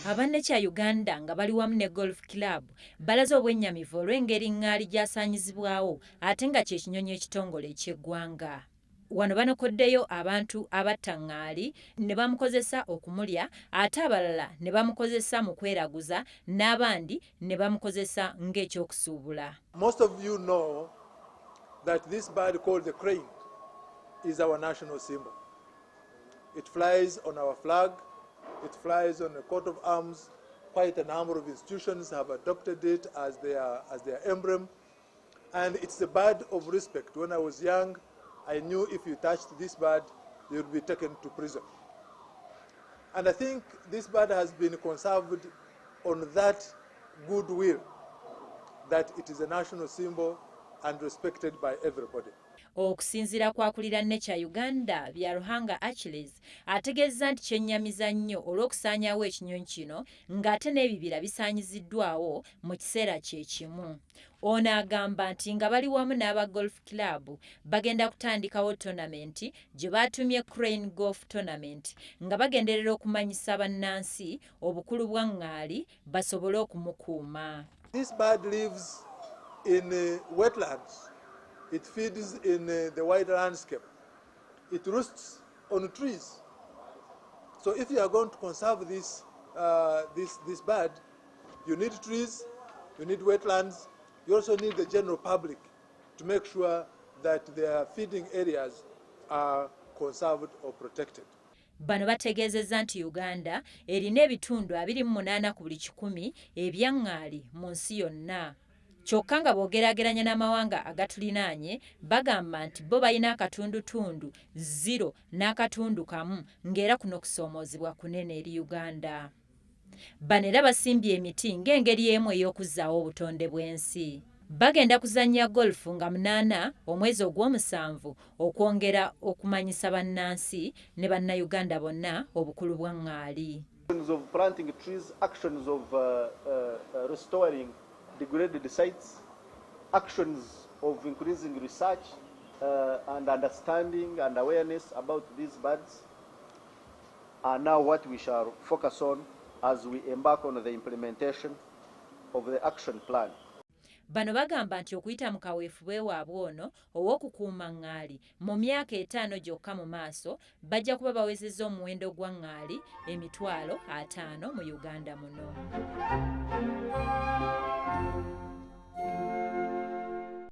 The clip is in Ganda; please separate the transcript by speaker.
Speaker 1: Aba Nature Uganda nga bali wamu ne Golf Club balaze obwennyamivu olw'engeri ŋŋaali gy'asaanyizibwawo ate nga kye kinyonyi ekitongole eky'eggwanga. Wano banokoddeyo abantu abatta ŋŋaali ne bamukozesa okumulya ate abalala ne bamukozesa mu kweraguza n'abandi ne bamukozesa ng'ekyokusuubula.
Speaker 2: Most of you know that this bird called the crane is our national symbol. It flies on our flag, it flies on the coat of arms. Quite a number of institutions have adopted it as their emblem. And it's a bird of respect. When I was young, I knew if you touched this bird, you would be taken to prison. And I think this bird has been conserved on that goodwill, that it is a national symbol and respected by everybody.
Speaker 1: Okusinziira kw'akulira Nature Uganda, Byaruhanga Achilles, ategeezezza nti kyennyamiza nnyo olw'okusaanyaawo ekinyonyi kino ng'ate n'ebibira bisaanyiziddwawo mu kiseera kye kimu. Ono agamba nti nga bali wamu n'aba Golf Club bagenda kutandikawo tournament gye baatumye Crane Golf Tournament nga bagenderera okumanyisa bannansi obukulu bwa ŋŋaali basobole okumukuuma.
Speaker 2: This bird lives in wetlands. It feeds in the wide landscape. It roosts on trees. So if you are going to conserve this bird, you need trees, you need wetlands, you also need the general public to make sure that their feeding areas are conserved or protected.
Speaker 1: Bano bategeezezza nti Uganda erina ebitundu 28 ku buli kikumi ebya ŋŋaali mu nsi yonna. Kyokka nga bw'ogeraageranya n'amawanga agatulinaanye, bagamba nti bo balina akatundutundu 0.1 ng'era kuno kusoomoozebwa kunene eri Uganda. Bano era basimbye emiti ng'engeri emu ey'okuzzaawo obutonde bw'ensi. Bagenda kuzannya golf nga 8 omwezi ogw'omusanvu okwongera okumanyisa bannansi ne bannayuganda bonna obukulu bwa ŋŋaali.
Speaker 3: Of planting trees, actions of restoring degraded sites, actions of increasing research and understanding and awareness about these birds are now what we shall focus on as we embark on the implementation of the action plan.
Speaker 1: Bano bagamba nti okuyita mu kaweefube waabwe ono ow'okukuuma ŋŋaali, mu myaka 5 gyokka mu maaso bajja kuba bawezezza omuwendo gwa ŋŋaali 50,000 mu Uganda muno.